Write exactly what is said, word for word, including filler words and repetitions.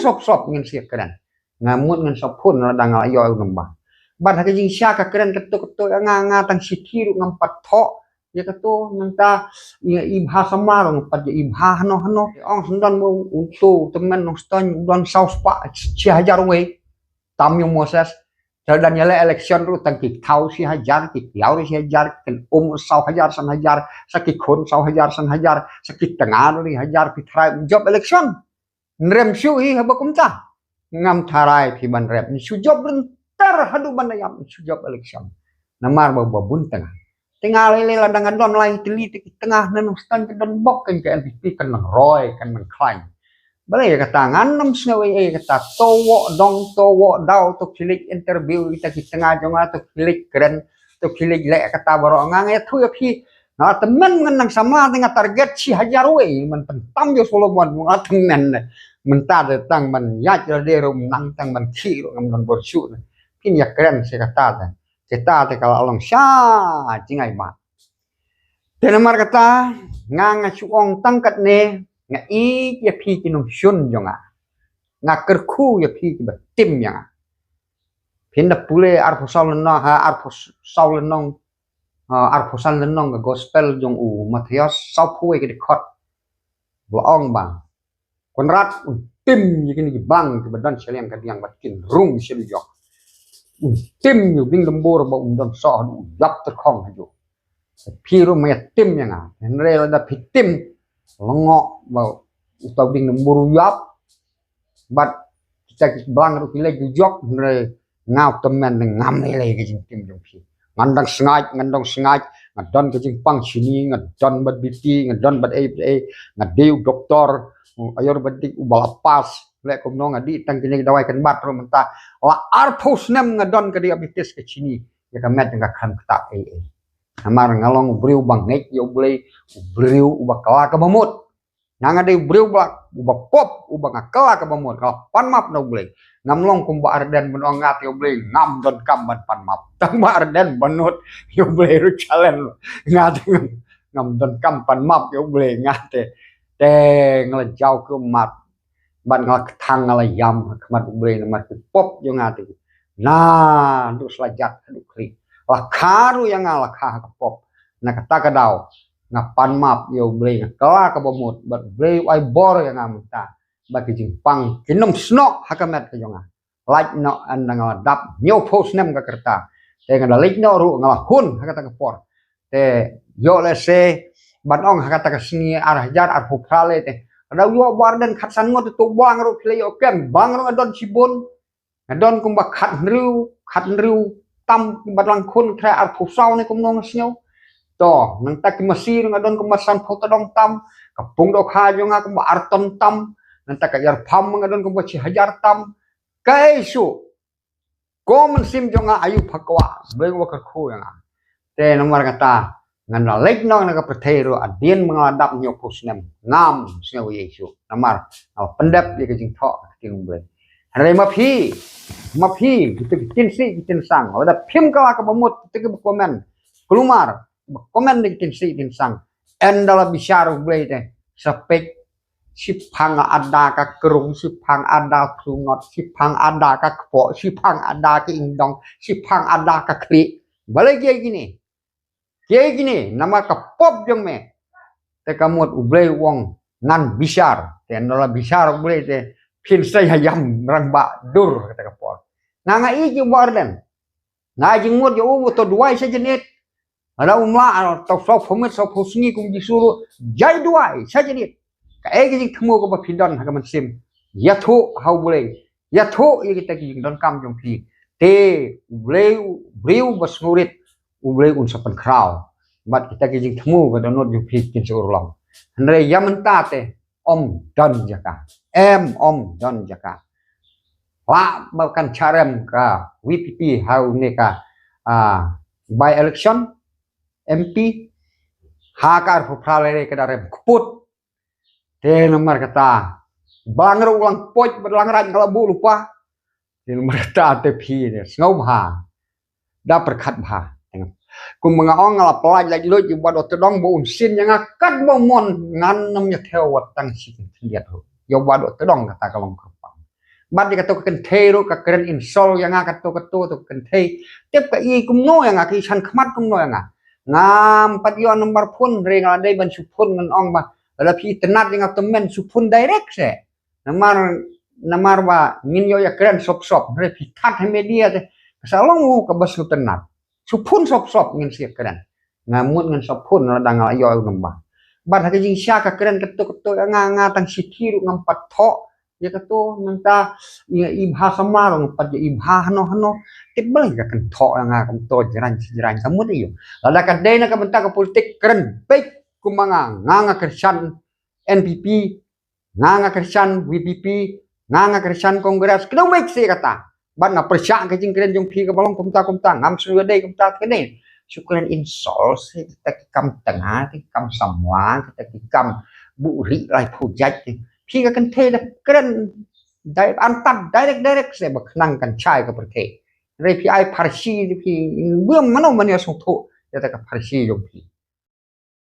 Sop sop ngin sih kren. Nga mut ngin sop phone la dang la ïoh number. Bad ha ka jingshisha ka kren kato kato ïa nga, nga tang shithi ruh ngam pat thoh. Ïa kato nangta ïa i bha samla ruh ngam pat ïa i bha hano hano. Ong sendon mo unto temen nong ston don saw spah shi hajar wei. Tam ïa Moses. Te dang ïaleh election ruh tang ki thaw shi hajar, ki thaw shi hajar, ki um saw hajar san hajar, sa ki khun saw hajar san hajar, sa ki tnga ri hajar, ki trai jop election. Nrem shu hi haba kumta. Ngam tharai phi ban rem. Shu jop rynter haduh ban da ïap shu jop election. Namar ba ba bun tnga. Tnga lei lei la dang don lai tylli te ki tnga na nong stan ka don bok kan ka N P P kan nang roi kan nang khlain. Balei kata ngan nam sngewei ei kata to wo dong to wo daw to khilik interview ita ki tnga jong nga to khilik kren to khilik leh kata baroh nga ngai thu ïa phi. Nga temen ngan nang samla te nga target shi hajar wei man tang tam ïa Solomon nga temen ne. Mynta te tang man ïaid ïa de rum nang tang man khi ru ngam don bor shu ne. Phin ïa kren shi kata te. Kita te ka la long sha jingai ba. Te namar kata nga nga shu ong tang katne nga ïeit ïa phi ki nongshun jong nga. Nga kyrkhu ïa phi kiba tim ïa nga. Phin da pule arphew saw lynnong ha arphew saw lynnong ha arphew saw lynnong ka gospel jong u Mathaios sawphew wei ka dkhot. Ba la ong ba Konrad un tim ïa kine ki bang kiba don sha liang ka diang bad kin rung sha dujok. Un tim ïa u dieng dymbur ba un don soh haduh u ïap tyrkhong hajuh. Phi ruh ma ïa tim ïa nga. Hynrei lada phi tim lyngngoh ba uta u dieng dymbur u ïap bad kita ki bang ruh ki leit dujok hynrei nga u tymmen ne ngam lei lei ka jingtim jong phi. Ngan dang sngaid, ngan dang sngaid, nga don ka jingpang shini, nga don bad B T, nga don bad ei bad ei, nga dei u doktor, u ayurvedic, u ba la pass, leh kumno nga dei tang kine ki dawai kan bat ruh mynta. La arphew snem nga don ka diabetes ka shini, ïa ka met jong ka khlem ktah ei ei. Namar nga long u briew ba ngeit ïa U Blei, u briew uba kylla kaba mut. Nga nga dei u briew ba, uba pop, uba nga kylla kaba mut, nga la pan map na U Blei. Ngam long kumba Ardent ban ong nga te U Blei, ngam donkam ban pan map. Tang ba Ardent ban nud, ïa U Blei ruh challenge. Nga te ngam, ngam donkam pan map ïa U Blei, nga te. Te nga la jaw ki ummat. Bad nga la kthang nga la ïam ha khmat U Blei namar ki pop jong nga te. Naduh sa la jat haduh khlieh. La kha ruh ïa nga la kha ha ka pop. Na kata ka daw. Nga pan map ïa U Blei nga kylla kaba mut bad U Blei u ai bor ïa nga mynta. Bad ki jingpang kin ym snoh ha ka met ka jong nga. Lait noh ynda nga la dap hynñiewphew snem ka rta. Te nga da leit noh ruh nga la hun ha kata ka por. Te ïoh lehse ban ong ha kata ka sngi ar hajar arphew phra lei te. Ka daw ïoh ba Ardent khatsan ngut te to bang ruh phi la ïoh kem bang ruh nga don shibun. Nga don kumba khathynriew, khathynriew tam kumba dang khun trai arphew saw ne kumno nga sngew. To, nangta ki masi nga don kumba sanphew tdong tam, ka pung dohkha jong nga kumba ar ton tam, nangta ka ïar pham nga don kumba shi hajar tam. Kaei shuh. Ko mynsiem jong nga ayu pha kwah, Blei uba kyrkhu ïa nga. Te namar kata, ngan da leit noh na ka pyrthei ruh hadien ba nga la dap hynñiewphew snem. Ngam sngew ei ei shuh. Namar nga la pyndep ïa ka jingthoh ka ktien U Blei. Hynrei ma phi, ma phi, kita ki ktien sih, ki ktien sang. Lada phim kylla kaba mut, kita kiba comment. Kulmar, ba comment da ki ktien sih, ktien sang. Ynda la bishar U Blei te, sa peit, shiphang ada ka krung, shiphang ada u thlungot, shiphang ada ka kpoh, shiphang ada ka ingdong, shiphang ada ka khlieh. Balei kiei kine? Kiei kine, namar ka pop jong me. Te ka mut U Blei u ong ngan bishar. Te ynda la bishar U Blei te phin sa ïa ïam rangbah dur kata ka por. Nga nga ïeit ïa u Bah Ardent. Nga jingmut ïa u to duwai sa jynit. Lada um lah to sawphew miet sawphew sngi kum Jisu ruh. Jai duwai sa jynit. Kaei ka jingthmu kaba phi don ha ka mynsiem. Ïathuh ha U Blei. Ïathuh ïa kita ki jingdonkam jong phi. Te U Blei u briew ba sngewrit, U Blei un sa pynkhraw. Bad kita ki jingthmu ka dohnud jong phi kin sa urlong. Hynrei ïa mynta te, ym don jaka. Em, ym don jaka. Lah ba kan charem ka V P P ha une ka, ah, by election M P ha ka arphew phra lei ka da rem kput. Te namar kata, bang ruh u lang poit bad lang raid nga la buh lypa. Te namar kata te phi ne sngewbha. Da pyrkhat bha. Kumba nga ong nga la pynlait lait luid ïa u Bah Dohtdong ba un sien ïa nga katba mon ngan ym ïa thew wat tang shi khyndiat ruh. Ïa u Bah Dohtdong kata ka long kyrpang. Bad ïa kato ka kynthei ruh ka kren insult ïa nga, kato kato to ka kynthei. Tip ka i kumno ïa nga, ka i shan khmat kumno ïa nga. Ngam pat ïoh number phone, hynrei nga la dei ban shu phone ngan ong ba, lada phi itynnad ïa nga tymmen shu phone direct seh. Namar, namar ba ngin ïoh ïa kren sop sop, hynrei phi that ha media te. Ka sa long u kaba sngewtynnad. Shu phone sop sop ngin sa ïa kren. Nga mut ngan sa phone lada nga la ïoh u number. Bad ha ka jingshisha ka kren kato kato ïa nga, nga tang shithi ruh ngam pat thoh ïa kato. Nangta ïa i bha samla ruh ngam pat ïa i bha hano hano. Tip balei ka kynthoh ïa nga kumto jraiñ shi jraiñ, ka mut aïu? Lada ka dei na ka bynta ka politik, kren beit kumba nga, nga nga kyrshan N P P, nga nga kyrshan V P P, nga nga kyrshan Congress, kdew beit seh kata. Bad nga pyrshah ka jingkren jong phi kaba long kumta kumta, ngam sngew ïadei kumta, ka dei shu kren insult seh, kita ki kam tnga, ki kam samla, kita ki kam buhrieh laiphew jait. Phi ka kynthei da kren dei antad direct direct seh ba khnang kan shai ka pyrthei. Hynrei phi ai pharshi, phi bym mano mano sngewthuh ïa kata ka pharshi jong phi.